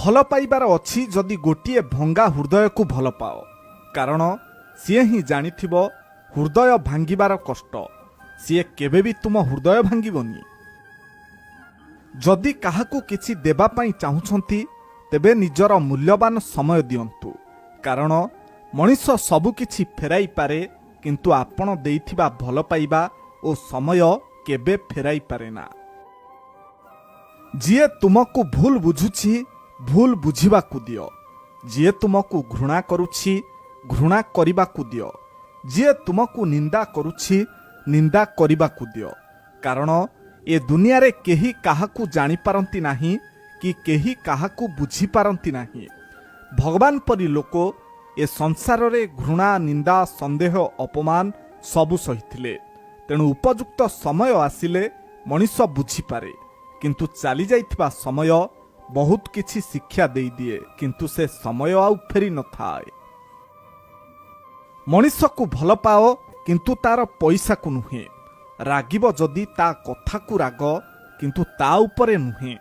ଭଲ ପାଇବାର ଅଛି ଯଦି, ଗୋଟିଏ ଭଙ୍ଗା ହୃଦୟକୁ ଭଲ ପାଅ, କାରଣ ସିଏ ହିଁ ଜାଣିଥିବ ହୃଦୟ ଭାଙ୍ଗିବାର କଷ୍ଟ। ସିଏ କେବେ ବି ତୁମ ହୃଦୟ ଭାଙ୍ଗିବନି। ଯଦି କାହାକୁ କିଛି ଦେବା ପାଇଁ ଚାହୁଁଛନ୍ତି, ତେବେ ନିଜର ମୂଲ୍ୟବାନ ସମୟ ଦିଅନ୍ତୁ, କାରଣ ମଣିଷ ସବୁ କିଛି ଫେରାଇ ପାରେ, କିନ୍ତୁ ଆପଣ ଦେଇଥିବା ଭଲ ପାଇବା ଓ ସମୟ କେବେ ଫେରାଇ ପାରେ ନା। ଯିଏ ତୁମକୁ ଭୁଲ ବୁଝୁଛି, ଭୁଲ ବୁଝିବାକୁ ଦିଅ। ଯିଏ ତୁମକୁ ଘୃଣା କରୁଛି, ଘୃଣା କରିବାକୁ ଦିଅ। ଯିଏ ତୁମକୁ ନିନ୍ଦା କରୁଛି, ନିନ୍ଦା କରିବାକୁ ଦିଅ, କାରଣ ଏ ଦୁନିଆରେ କେହି କାହାକୁ ଜାଣିପାରନ୍ତି ନାହିଁ କି କେହି କାହାକୁ ବୁଝିପାରନ୍ତି ନାହିଁ। ଭଗବାନ ପରି ଲୋକ ଏ ସଂସାରରେ ଘୃଣା, ନିନ୍ଦା, ସନ୍ଦେହ, ଅପମାନ ସବୁ ସହିଥିଲେ। ତେଣୁ ଉପଯୁକ୍ତ ସମୟ ଆସିଲେ ମଣିଷ ବୁଝିପାରେ, କିନ୍ତୁ ଚାଲିଯାଇଥିବା ସମୟ ବହୁତ କିଛି ଶିକ୍ଷା ଦେଇଦିଏ, କିନ୍ତୁ ସେ ସମୟ ଆଉ ଫେରି ନଥାଏ। ମଣିଷକୁ ଭଲ ପାଅ, କିନ୍ତୁ ତାର ପଇସାକୁ ନୁହେଁ। ରାଗିବ ଯଦି, ତା କଥାକୁ ରାଗ, କିନ୍ତୁ ତା ଉପରେ ନୁହେଁ।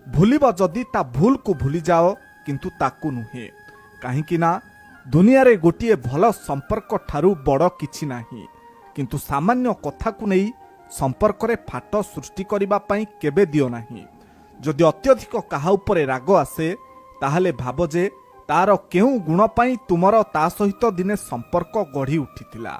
ଭୁଲିବ ଯଦି, ତା ଭୁଲକୁ ଭୁଲିଯାଅ, କିନ୍ତୁ ତାକୁ ନୁହେଁ। କାହିଁକି ନା ଦୁନିଆରେ ଗୋଟିଏ ଭଲ ସମ୍ପର୍କ ଠାରୁ ବଡ଼ କିଛି ନାହିଁ, କିନ୍ତୁ ସାମାନ୍ୟ କଥାକୁ ନେଇ ସମ୍ପର୍କରେ ଫାଟ ସୃଷ୍ଟି କରିବା ପାଇଁ କେବେ ଦିଅ ନାହିଁ। ଯଦି ଅତ୍ୟଧିକ କାହା ଉପରେ ରାଗ ଆସେ, ତାହେଲେ ଭାବ ଯେ ତାର କେଉଁ ଗୁଣ ପାଇଁ ତୁମର ତା ସହିତ ଦିନେ ସମ୍ପର୍କ ଗଢ଼ି ଉଠିଥିଲା।